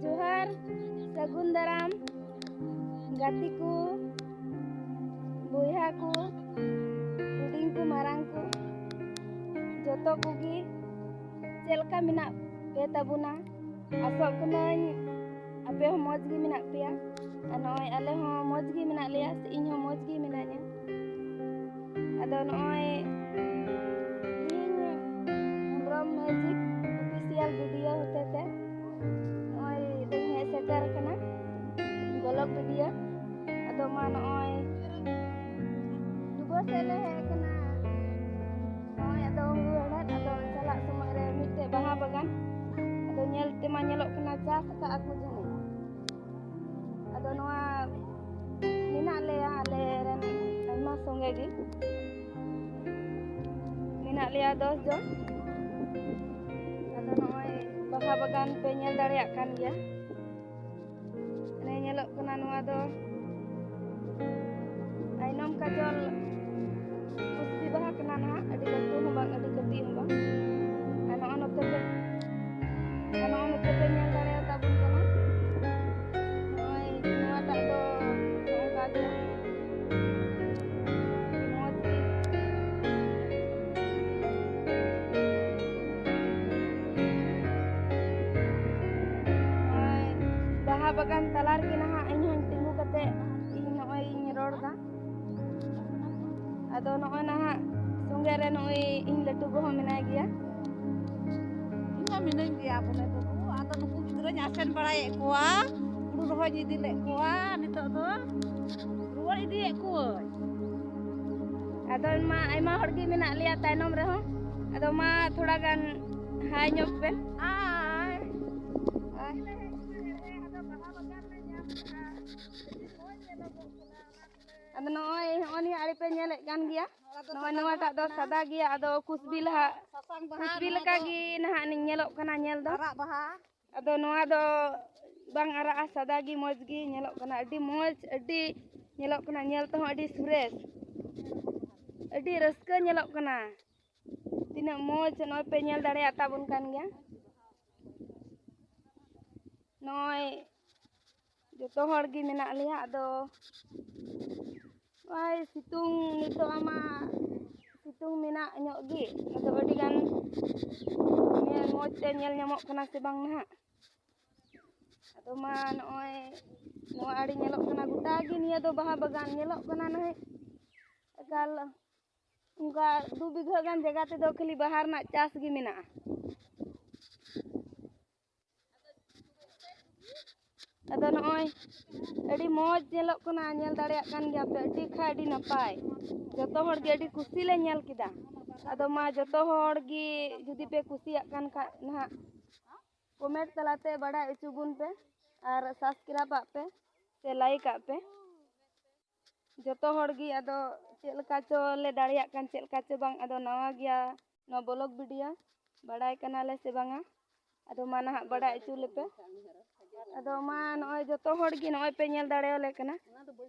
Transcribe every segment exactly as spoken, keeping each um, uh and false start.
ᱡᱚᱦᱟᱨ, ᱥᱟᱹᱜᱩᱱ ᱫᱟᱨᱟᱢ, ᱜᱟᱛᱮ ᱠᱚ, ᱵᱚᱭᱦᱟ ᱠᱚ, ᱦᱩᱰᱤᱧ ᱠᱚ, ᱢᱟᱨᱟᱝ ᱠᱚ, ᱡᱚᱛᱚ ᱠᱚᱜᱮ ᱪᱮᱫ ᱞᱮᱠᱟ ᱢᱮᱱᱟᱜ ᱯᱮ ᱛᱟᱵᱚᱱᱟ? ᱟᱥᱚᱜ ᱠᱟᱹᱱᱟᱹᱧ ᱟᱯᱮ ᱦᱚᱸ ᱢᱚᱡᱽ ᱜᱮ ᱢᱮᱱᱟᱜ ᱯᱮᱭᱟ᱾ ᱟᱨ ᱱᱚᱜᱼᱚᱭ ᱟᱞᱮ ᱦᱚᱸ ᱢᱚᱡᱽ ᱜᱮ ᱢᱮᱱᱟᱜ ᱞᱮᱭᱟ, ᱥᱮ ᱤᱧ ᱦᱚᱸ ᱢᱚᱡᱽ ᱜᱮ ᱢᱤᱱᱟᱹᱧᱟ᱾ ᱟᱫᱚ ᱱᱚᱜᱼᱚᱭ ᱤᱧ ᱦᱮᱢᱵᱨᱚᱢ ᱢᱮᱡᱤᱠ ᱚᱯᱷᱤᱥᱤᱭᱟᱞ ᱵᱷᱤᱰᱤᱭᱳ ᱦᱚᱛᱮ ᱛᱮ ᱱᱚᱜᱼᱚᱭ ᱫᱚᱧ ᱦᱮᱡ ᱥᱮᱴᱮᱨ ᱟᱠᱟᱱᱟ ᱵᱞᱚᱜ ᱵᱷᱤᱰᱤᱭᱳ᱾ ᱟᱫᱚ ᱢᱟ ᱱᱚᱜᱼᱚᱭ ᱰᱩᱵᱟᱹ ᱥᱮᱫ ᱞᱮ ᱦᱮᱡ ᱟᱠᱟᱱᱟ᱾ ᱱᱚᱜᱼᱚᱭ ᱟᱫᱚ ᱦᱩᱲᱩ ᱦᱮᱲᱦᱮᱫ, ᱟᱫᱚ ᱪᱟᱞᱟᱜ ᱥᱚᱢᱚᱭ ᱨᱮ ᱢᱤᱫᱴᱮᱡ ᱵᱟᱦᱟ ᱵᱟᱜᱟᱱ, ᱟᱫᱚ ᱧᱮᱞ ᱛᱮᱢᱟ ᱧᱮᱞᱚᱜ ᱠᱟᱱᱟ ᱪᱟᱥ ᱟᱠᱟᱫ ᱟᱠᱚ ᱡᱟᱹᱱᱤᱡ᱾ ᱟᱫᱚ ᱱᱚᱣᱟ ᱢᱮᱱᱟᱜ ᱞᱮᱭᱟ ᱟᱞᱮ ᱨᱮᱱ ᱟᱭᱢᱟ ᱥᱚᱸᱜᱮ ᱜᱮ, ᱢᱮᱱᱟᱜ ᱞᱮᱭᱟ ᱫᱚᱥ ᱡᱚᱱ᱾ ᱟᱫᱚ ᱱᱚᱜᱼᱚᱭ ᱵᱟᱦᱟ ᱵᱟᱜᱟᱱ ᱯᱮ ᱧᱮᱞ ᱫᱟᱲᱮᱭᱟᱜ ᱠᱟᱱ ᱜᱮᱭᱟ᱾ ᱚᱱᱮ ᱧᱮᱞᱚᱜ ᱠᱟᱱᱟ ᱱᱚᱣᱟ ᱫᱚ ᱟᱭᱱᱚᱢ ᱠᱟᱡᱚᱞ ᱠᱩᱥᱵᱤ ᱵᱟᱦᱟ ᱠᱟᱱᱟ ᱱᱟᱦᱟᱜ, ᱟᱹᱰᱤ ᱞᱟᱹᱴᱩ ᱦᱚᱸ ᱵᱟᱝ, ᱟᱹᱰᱤ ᱠᱟᱹᱴᱤᱡ ᱦᱚᱸ ᱵᱟᱝ᱾ ᱟᱨ ᱱᱚᱜᱼᱚ ᱱᱚᱛᱮ ᱯᱮ, ᱟᱨ ᱱᱚᱜᱼᱚ ᱱᱚᱛᱮ ᱯᱮ ᱧᱮᱞ ᱫᱟᱲᱮᱭᱟᱛᱟ ᱵᱚᱱ ᱠᱟᱱᱟ, ᱱᱚᱜᱼᱚᱭ ᱱᱚᱣᱟᱴᱟᱜ ᱫᱚ ᱱᱚᱝᱠᱟ ᱜᱮ ᱢᱚᱡᱽ ᱜᱮ᱾ ᱱᱚᱜᱼᱚᱭ ᱵᱟᱦᱟ ᱵᱟᱜᱟᱱ ᱛᱟᱞᱟ ᱨᱮᱜᱮ ᱱᱟᱦᱟᱜ ᱤᱧ ᱦᱚᱸᱧ ᱛᱤᱸᱜᱩ ᱠᱟᱛᱮ ᱤᱧ ᱱᱚᱜᱼᱚᱭ ᱤᱧ ᱨᱚᱲ ᱮᱫᱟ᱾ ᱟᱫᱚ ᱱᱚᱜᱼᱚᱭ ᱱᱟᱦᱟᱜ ᱥᱚᱸᱜᱮ ᱨᱮ ᱱᱩᱭ ᱤᱧ ᱞᱟᱹᱴᱩ ᱜᱚ ᱦᱚᱸ ᱢᱮᱱᱟᱭ ᱜᱮᱭᱟ᱾ ᱤᱧ ᱦᱚᱸ ᱢᱤᱱᱟᱹᱧ ᱜᱮᱭᱟ ᱵᱚᱞᱮ ᱵᱟᱹᱵᱩ, ᱟᱫᱚ ᱱᱩᱠᱩ ᱜᱤᱫᱽᱨᱟᱹᱧ ᱟᱥᱮᱱ ᱵᱟᱲᱟᱭᱮᱫ ᱠᱚᱣᱟ, ᱦᱩᱲᱩ ᱨᱚᱦᱚᱭᱤᱧ ᱤᱫᱤ ᱞᱮᱫ ᱠᱚᱣᱟ, ᱱᱤᱛᱚᱜ ᱫᱚ ᱨᱩᱣᱟᱹᱲ ᱤᱫᱤᱭᱮᱫ ᱠᱚᱣᱟᱹᱧ᱾ ᱟᱫᱚ ᱢᱟ ᱟᱭᱢᱟ ᱦᱚᱲ ᱜᱮ ᱢᱮᱱᱟᱜ ᱞᱮᱭᱟ ᱛᱟᱭᱱᱚᱢ ᱨᱮᱦᱚᱸ, ᱟᱫᱚ ᱢᱟ ᱛᱷᱚᱲᱟ ᱜᱟᱱ ᱦᱟᱭ ᱧᱚᱜ ᱯᱮ᱾ ᱟᱭ᱾ ᱟᱭ᱾ ᱟᱫᱚ ᱱᱚᱜᱼᱚᱭ, ᱱᱚᱜᱼᱚᱭ ᱱᱤᱭᱟᱹ ᱟᱲᱮ ᱯᱮ ᱧᱮᱞᱮᱫ ᱠᱟᱱ ᱜᱮᱭᱟ, ᱱᱚᱜᱼᱚᱭ ᱱᱚᱣᱟᱴᱟᱜ ᱫᱚ ᱥᱟᱫᱟ ᱜᱮᱭᱟ, ᱟᱫᱚ ᱠᱩᱥᱵᱤ ᱞᱟᱦᱟ, ᱥᱟᱥᱟᱝ ᱵᱟᱦᱟ, ᱠᱩᱥᱵᱤ ᱱᱚᱣᱟ ᱞᱮᱠᱟ ᱫᱚ ᱜᱮ ᱱᱟᱦᱟᱜ ᱧᱮᱞᱚᱜ ᱠᱟᱱᱟ ᱧᱮᱞ ᱫᱚ᱾ ᱟᱨᱟᱜ ᱵᱟᱦᱟ᱾ ᱟᱫᱚ ᱱᱚᱣᱟ ᱫᱚ ᱵᱟᱝ ᱟᱨᱟᱜᱼᱟ, ᱥᱟᱫᱟ ᱜᱮ ᱢᱚᱡᱽ ᱜᱮ ᱧᱮᱞᱚᱜ ᱠᱟᱱᱟ, ᱟᱹᱰᱤ ᱢᱚᱡᱽ, ᱟᱹᱰᱤ ᱧᱮᱞᱚᱜ ᱠᱟᱱᱟ, ᱧᱮᱞ ᱛᱮᱦᱚᱸ ᱟᱹᱰᱤ ᱥᱚᱨᱮᱥ, ᱟᱹᱰᱤ ᱨᱟᱹᱥᱠᱟᱹ ᱧᱮᱞᱚᱜ ᱠᱟᱱᱟ᱾ ᱛᱤᱱᱟᱹᱜ ᱢᱚᱡᱽ ᱱᱚᱜᱼᱚᱭ ᱯᱮ ᱧᱮᱞ ᱫᱟᱲᱮᱭᱟᱜ ᱛᱟᱵᱚᱱ ᱠᱟᱱ ᱜᱮᱭᱟ᱾ ᱱᱚᱜᱼᱚᱭ ᱡᱚᱛᱚ ᱦᱚᱲ ᱜᱮ ᱢᱮᱱᱟᱜ ᱞᱮᱭᱟ᱾ ᱟᱫᱚ ᱱᱚᱜᱼᱚᱭ ᱥᱤᱛᱩᱝ, ᱱᱤᱛᱚᱜ ᱟᱢᱟ ᱥᱤᱛᱩᱝ ᱢᱮᱱᱟᱜ ᱧᱚᱜ ᱜᱮ᱾ ᱟᱫᱚ ᱟᱹᱰᱤ ᱜᱟᱱ ᱧᱮᱞ ᱢᱚᱡᱽ ᱛᱮ ᱧᱮᱞ ᱧᱟᱢᱚᱜ ᱠᱟᱱᱟ ᱥᱮ ᱵᱟᱝ ᱱᱟᱦᱟᱜ? ᱟᱫᱚ ᱢᱟ ᱱᱚᱜᱼᱚᱭ ᱱᱚᱣᱟ ᱟᱹᱰᱤ ᱧᱮᱞᱚᱜ ᱠᱟᱱᱟ, ᱜᱚᱴᱟ ᱜᱮ ᱱᱤᱭᱟᱹ ᱫᱚ ᱵᱟᱦᱟ ᱵᱟᱜᱟᱱ ᱧᱮᱞᱚᱜ ᱠᱟᱱᱟ ᱱᱟᱦᱟᱜ᱾ ᱮᱠᱟᱞ ᱚᱱᱠᱟ ᱫᱩ ᱵᱤᱜᱷᱟᱹ ᱜᱟᱱ ᱡᱟᱭᱜᱟ ᱛᱮᱫᱚ ᱠᱷᱟᱹᱞᱤ ᱵᱟᱦᱟ ᱨᱮᱱᱟᱜ ᱪᱟᱥ ᱜᱮ ᱢᱮᱱᱟᱜᱼᱟ᱾ ᱟᱫᱚ ᱱᱚᱜᱼᱚᱭ ᱟᱹᱰᱤ ᱢᱚᱡᱽ ᱧᱮᱞᱚᱜ ᱠᱟᱱᱟ, ᱧᱮᱞ ᱫᱟᱲᱮᱭᱟᱜ ᱠᱟᱱ ᱜᱮᱭᱟ ᱯᱮ, ᱟᱹᱰᱤ ᱠᱷᱟᱱ ᱟᱹᱰᱤ ᱱᱟᱯᱟᱭ᱾ ᱡᱚᱛᱚ ᱦᱚᱲ ᱜᱮ ᱟᱹᱰᱤ ᱠᱩᱥᱤ ᱞᱮ ᱧᱮᱞ ᱠᱮᱫᱟ᱾ ᱟᱫᱚ ᱢᱟ ᱡᱚᱛᱚ ᱦᱚᱲ ᱜᱮ ᱡᱩᱫᱤ ᱯᱮ ᱠᱩᱥᱤᱭᱟᱜ ᱠᱟᱱ ᱠᱷᱟᱡ ᱱᱟᱦᱟᱜ comment ᱛᱟᱞᱟᱛᱮ ᱵᱟᱲᱟᱭ ᱦᱚᱪᱚ ᱵᱚᱱ ᱯᱮ ᱟᱨ subscribe ᱟᱜ ᱯᱮ ᱥᱮ like ᱟᱜ ᱯᱮ᱾ ᱡᱚᱛᱚ ᱦᱚᱲ ᱜᱮ ᱟᱫᱚ ᱪᱮᱫ ᱞᱮᱠᱟ ᱪᱚ ᱞᱮ ᱫᱟᱲᱮᱭᱟᱜ ᱠᱟᱱ, ᱪᱮᱫ ᱞᱮᱠᱟ ᱪᱚ ᱵᱟᱝ᱾ ᱟᱫᱚ ᱱᱟᱣᱟ ᱜᱮᱭᱟ ᱱᱚᱣᱟ vlog video, ᱵᱟᱲᱟᱭ ᱠᱟᱱᱟᱞᱮ ᱥᱮ ᱵᱟᱝᱟ? ᱟᱫᱚ ᱢᱟ ᱱᱟᱦᱟᱜ ᱵᱟᱲᱟᱭ ᱦᱚᱪᱚ ᱞᱮᱯᱮ᱾ ᱟᱫᱚ ᱢᱟ ᱱᱚᱜᱼᱚᱭ ᱡᱚᱛᱚ ᱦᱚᱲ ᱜᱮ ᱱᱚᱜᱼᱚᱭ ᱯᱮ ᱧᱮᱞ ᱫᱟᱲᱮᱭᱟᱞᱮ ᱠᱟᱱᱟ,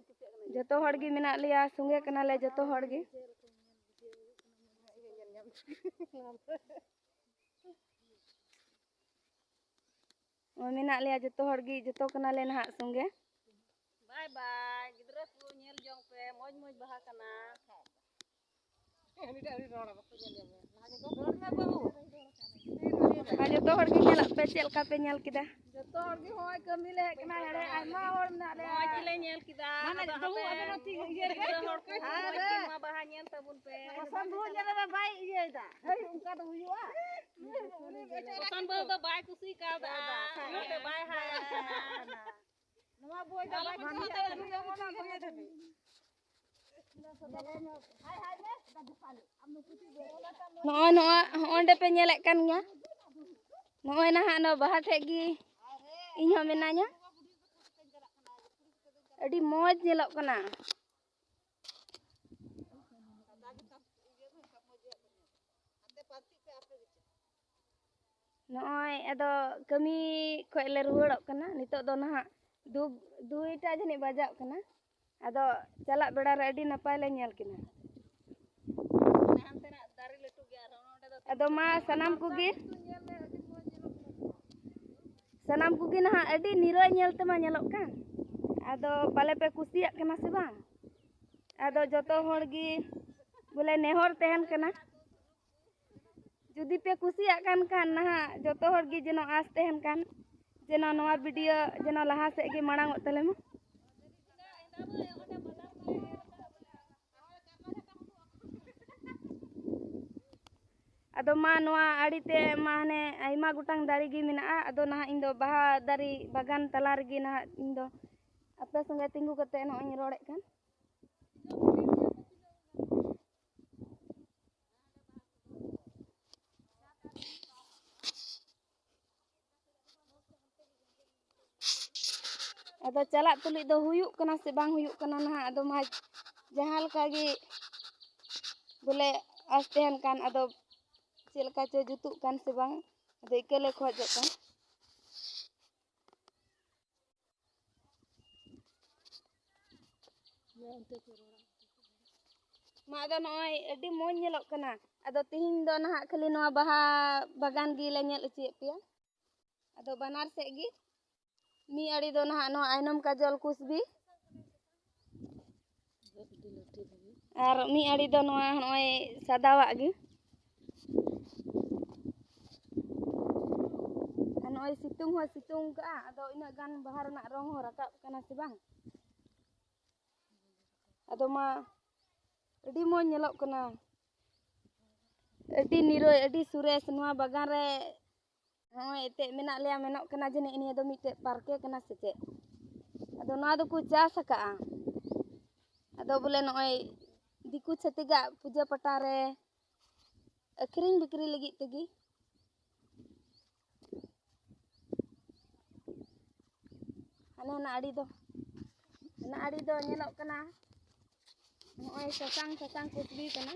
ᱡᱚᱛᱚ ᱦᱚᱲ ᱜᱮ ᱢᱮᱱᱟᱜ ᱞᱮᱭᱟ, ᱥᱚᱸᱜᱮ ᱠᱟᱱᱟᱞᱮ ᱡᱚᱛᱚ ᱦᱚᱲ ᱜᱮ᱾ ᱱᱚᱜᱼᱚᱭ ᱢᱮᱱᱟᱜ ᱞᱮᱭᱟ ᱡᱚᱛᱚ ᱦᱚᱲ ᱜᱮ, ᱡᱚᱛᱚ ᱠᱟᱱᱟᱞᱮ ᱱᱟᱦᱟᱜ ᱥᱚᱸᱜᱮ᱾ ᱵᱟᱭ ᱵᱟᱭ, ᱜᱤᱫᱽᱨᱟᱹ ᱠᱚ ᱧᱮᱞ ᱡᱚᱝ ᱯᱮ, ᱢᱚᱡᱽ ᱢᱚᱡᱽ ᱵᱟᱦᱟ ᱠᱟᱱᱟ᱾ ᱟᱨ ᱡᱚᱛᱚ ᱦᱚᱲ ᱜᱮ ᱧᱮᱞᱚᱜ ᱯᱮ, ᱪᱮᱫ ᱞᱮᱠᱟ ᱯᱮ ᱧᱮᱞ ᱠᱮᱫᱟ? ᱡᱚᱛᱚ ᱦᱚᱲ ᱜᱮ ᱦᱚᱸᱜᱼᱚᱭ ᱠᱟᱹᱢᱤ ᱞᱮ ᱦᱮᱡ ᱠᱟᱱᱟ, ᱦᱮᱲᱮ ᱟᱭᱢᱟ ᱦᱚᱲ ᱢᱮᱱᱟᱜ ᱞᱮᱭᱟ᱾ ᱢᱚᱡᱽ ᱜᱮᱞᱮ ᱧᱮᱞ ᱠᱮᱫᱟ᱾ ᱢᱟᱱᱮ ᱟᱫᱚ ᱵᱟᱹᱦᱩ ᱦᱟᱯᱮ ᱟᱵᱮᱱ ᱦᱚᱸ ᱴᱷᱤᱠ ᱤᱭᱟᱹ ᱜᱮ᱾ ᱜᱤᱫᱽᱨᱟᱹ ᱦᱚᱲ ᱠᱚ ᱟᱨ ᱢᱚᱡᱽ ᱜᱮ ᱱᱚᱣᱟ ᱵᱟᱦᱟ ᱧᱮᱞ ᱛᱟᱵᱚᱱ ᱯᱮ᱾ ᱯᱚᱥᱚᱱ ᱵᱟᱹᱦᱩ ᱧᱮᱞ ᱨᱮ ᱵᱟᱭ ᱤᱭᱟᱹᱭᱮᱫᱟ᱾ ᱦᱮᱭ, ᱚᱱᱠᱟ ᱫᱚ ᱦᱩᱭᱩᱜᱼᱟ? ᱯᱚᱥᱚᱱ ᱵᱟᱹᱦᱩ ᱫᱚ ᱵᱟᱭ ᱠᱩᱥᱤ ᱠᱟᱣᱫᱟ, ᱚᱱᱟᱛᱮ ᱵᱟᱭ ᱦᱟᱭ ᱟᱠᱟᱱᱟ᱾ ᱱᱚᱣᱟ ᱵᱚᱭ ᱫᱚ ᱵᱟᱭ ᱠᱩᱥᱤ ᱠᱟᱣᱫᱟ, ᱱᱩᱭ ᱫᱚ ᱚᱱᱟ ᱵᱚᱭ ᱫᱷᱟᱹᱵᱤᱡ᱾ ᱱᱚᱜᱼᱚᱭ ᱱᱚᱣᱟ ᱦᱚᱸᱜᱼᱚᱸᱰᱮ ᱯᱮ ᱧᱮᱞᱮᱫ ᱠᱟᱱ ᱜᱮᱭᱟ, ᱱᱚᱜᱼᱚᱭ ᱱᱟᱦᱟᱜ ᱱᱚᱣᱟ ᱵᱟᱦᱟ ᱴᱷᱮᱡ ᱜᱮ ᱤᱧ ᱦᱚᱸ ᱢᱮᱱᱟᱧᱟ᱾ ᱟᱹᱰᱤ ᱢᱚᱡᱽ ᱧᱮᱞᱚᱜ ᱠᱟᱱᱟ᱾ ᱱᱚᱜᱼᱚᱭ ᱟᱫᱚ ᱠᱟᱹᱢᱤ ᱠᱷᱚᱡ ᱞᱮ ᱨᱩᱣᱟᱹᱲᱚᱜ ᱠᱟᱱᱟ᱾ ᱱᱤᱛᱚᱜ ᱫᱚ ᱱᱟᱦᱟᱜ ᱫᱩ, ᱫᱩᱭᱴᱟ ᱡᱟᱹᱱᱤᱡ ᱵᱟᱡᱟᱜ ᱠᱟᱱᱟ᱾ ᱟᱫᱚ ᱪᱟᱞᱟᱜ ᱵᱮᱲᱟ ᱨᱮ ᱟᱹᱰᱤ ᱱᱟᱯᱟᱭ ᱞᱮ ᱧᱮᱞ ᱠᱤᱱᱟ᱾ ᱟᱫᱚ ᱢᱟ ᱥᱟᱱᱟᱢ ᱠᱚᱜᱮ ᱥᱟᱱᱟᱢ ᱠᱚᱜᱮ ᱱᱟᱦᱟᱜ ᱟᱹᱰᱤ ᱱᱤᱨᱟᱹᱭ ᱧᱮᱞ ᱛᱮᱢᱟ ᱧᱮᱞᱚᱜ ᱠᱟᱱ᱾ ᱟᱫᱚ ᱯᱟᱞᱮ ᱯᱮ ᱠᱩᱥᱤᱭᱟᱜ ᱠᱟᱱᱟ ᱥᱮ ᱵᱟᱝ? ᱟᱫᱚ ᱡᱚᱛᱚ ᱦᱚᱲ ᱜᱮ ᱵᱚᱞᱮ ᱱᱮᱦᱚᱨ ᱛᱟᱦᱮᱱ ᱠᱟᱱᱟ, ᱡᱩᱫᱤ ᱯᱮ ᱠᱩᱥᱤᱭᱟᱜ ᱠᱟᱱ ᱠᱷᱟᱱ ᱱᱟᱦᱟᱜ ᱡᱚᱛᱚ ᱦᱚᱲ ᱜᱮ ᱡᱮᱱᱚ ᱟᱸᱥ ᱛᱟᱦᱮᱱ ᱠᱟᱱ, ᱡᱮᱱᱚ ᱱᱚᱣᱟ ᱵᱷᱤᱰᱤᱭᱳ ᱡᱮᱱᱚ ᱞᱟᱦᱟ ᱥᱮᱫ ᱜᱮ ᱢᱟᱲᱟᱝ ᱚᱜ ᱛᱟᱞᱮ ᱢᱟ᱾ ᱟᱫᱚ ᱢᱟ ᱱᱚᱣᱟ ᱟᱲᱮ ᱛᱮ ᱢᱟ ᱦᱟᱱᱮ ᱟᱭᱢᱟ ᱜᱚᱴᱟᱝ ᱫᱟᱨᱮ ᱜᱮ ᱢᱮᱱᱟᱜᱼᱟ᱾ ᱟᱫᱚ ᱱᱟᱦᱟᱜ ᱤᱧ ᱫᱚ ᱵᱟᱦᱟ ᱫᱟᱨᱮ ᱵᱟᱜᱟᱱ ᱛᱟᱞᱟ ᱨᱮᱜᱮ ᱱᱟᱦᱟᱜ ᱤᱧ ᱫᱚ ᱟᱯᱮ ᱥᱚᱸᱜᱮ ᱛᱤᱸᱜᱩ ᱠᱟᱛᱮ ᱱᱚᱜᱼᱚᱭ ᱤᱧ ᱨᱚᱲᱮᱫ ᱠᱟᱱ᱾ ᱟᱫᱚ ᱪᱟᱞᱟᱜ ᱛᱩᱞᱩᱡ ᱫᱚ ᱦᱩᱭᱩᱜ ᱠᱟᱱᱟ ᱥᱮ ᱵᱟᱝ ᱦᱩᱭᱩᱜ ᱠᱟᱱᱟ ᱱᱟᱦᱟᱜ, ᱟᱫᱚ ᱢᱟ ᱡᱟᱦᱟᱸ ᱞᱮᱠᱟ ᱜᱮ ᱵᱚᱞᱮ ᱟᱸᱥ ᱛᱟᱦᱮᱱ ᱠᱟᱱ, ᱟᱫᱚ ᱪᱮᱫ ᱞᱮᱠᱟ ᱪᱚ ᱡᱩᱛᱩᱜ ᱠᱟᱱ ᱥᱮ ᱵᱟᱝ, ᱟᱫᱚ ᱤᱠᱟᱹ ᱞᱮ ᱠᱷᱚᱡᱚᱜ ᱠᱟᱱ᱾ ᱢᱟ ᱟᱫᱚ ᱱᱚᱜᱼᱚᱭ ᱟᱹᱰᱤ ᱢᱚᱡᱽ ᱧᱮᱞᱚᱜ ᱠᱟᱱᱟ᱾ ᱟᱫᱚ ᱛᱤᱦᱤᱧ ᱫᱚ ᱱᱟᱦᱟᱜ ᱠᱷᱟᱹᱞᱤ ᱱᱚᱣᱟ ᱵᱟᱦᱟ ᱵᱟᱜᱟᱱ ᱜᱮᱞᱮ ᱧᱮᱞ ᱦᱚᱪᱚᱭᱮᱫ ᱯᱮᱭᱟ᱾ ᱟᱫᱚ ᱵᱟᱱᱟᱨ ᱥᱮᱫ ᱜᱮ, ᱢᱤᱫ ᱟᱲᱮ ᱫᱚ ᱱᱟᱦᱟᱜ ᱱᱚᱣᱟ ᱟᱭᱱᱚᱢ ᱠᱟᱡᱚᱞ ᱠᱩᱥᱵᱤ, ᱟᱨ ᱢᱤᱫ ᱟᱲᱮ ᱫᱚ ᱱᱚᱣᱟ ᱱᱚᱜᱼᱚᱭ ᱥᱟᱫᱟᱣᱟᱜ ᱜᱮ᱾ ᱟᱨ ᱱᱚᱜᱼᱚᱭ ᱥᱤᱛᱩᱝ ᱦᱚᱸ ᱥᱤᱛᱩᱝ ᱠᱟᱜᱼᱟ, ᱟᱫᱚ ᱤᱱᱟᱹᱜ ᱜᱟᱱ ᱵᱟᱦᱟ ᱨᱮᱱᱟᱜ ᱨᱚᱝ ᱦᱚᱸ ᱨᱟᱠᱟᱵ ᱠᱟᱱᱟ ᱥᱮ ᱵᱟᱝ? ᱟᱫᱚ ᱢᱟ ᱟᱹᱰᱤ ᱢᱚᱡᱽ ᱧᱮᱞᱚᱜ ᱠᱟᱱᱟ, ᱟᱹᱰᱤ ᱱᱤᱨᱟᱹᱭ, ᱟᱹᱰᱤ ᱥᱚᱨᱮᱥ᱾ ᱱᱚᱣᱟ ᱵᱟᱜᱟᱱ ᱨᱮ ᱱᱚᱜᱼᱚᱭ ᱮᱱᱛᱮᱫ ᱢᱮᱱᱟᱜ ᱞᱮᱭᱟ, ᱢᱮᱱᱚᱜ ᱠᱟᱱᱟ ᱡᱟᱹᱱᱤᱡ ᱱᱤᱭᱟᱹ ᱫᱚ ᱢᱤᱫᱴᱮᱡ ᱯᱟᱨᱠᱮ ᱠᱟᱱᱟ ᱥᱮ ᱪᱮᱫ? ᱟᱫᱚ ᱱᱚᱣᱟ ᱫᱚᱠᱚ ᱪᱟᱥ ᱟᱠᱟᱜᱼᱟ᱾ ᱟᱫᱚ ᱵᱚᱞᱮ ᱱᱚᱜᱼᱚᱭ ᱫᱤᱠᱩ ᱪᱷᱟᱹᱛᱤᱠᱟᱜ ᱯᱩᱡᱟᱹ ᱯᱟᱴᱟ ᱨᱮ ᱟᱹᱠᱷᱨᱤᱧ ᱵᱤᱠᱨᱤ ᱞᱟᱹᱜᱤᱫ ᱛᱮᱜᱮ᱾ ᱦᱟᱱᱮ ᱦᱟᱱᱟ ᱟᱲᱮ ᱫᱚ, ᱦᱟᱱᱟ ᱟᱲᱮ ᱫᱚ ᱧᱮᱞᱚᱜ ᱠᱟᱱᱟ ᱱᱚᱜᱼᱚᱭ ᱥᱟᱥᱟᱝ ᱥᱟᱥᱟᱝ ᱠᱩᱥᱵᱤ ᱠᱟᱱᱟ᱾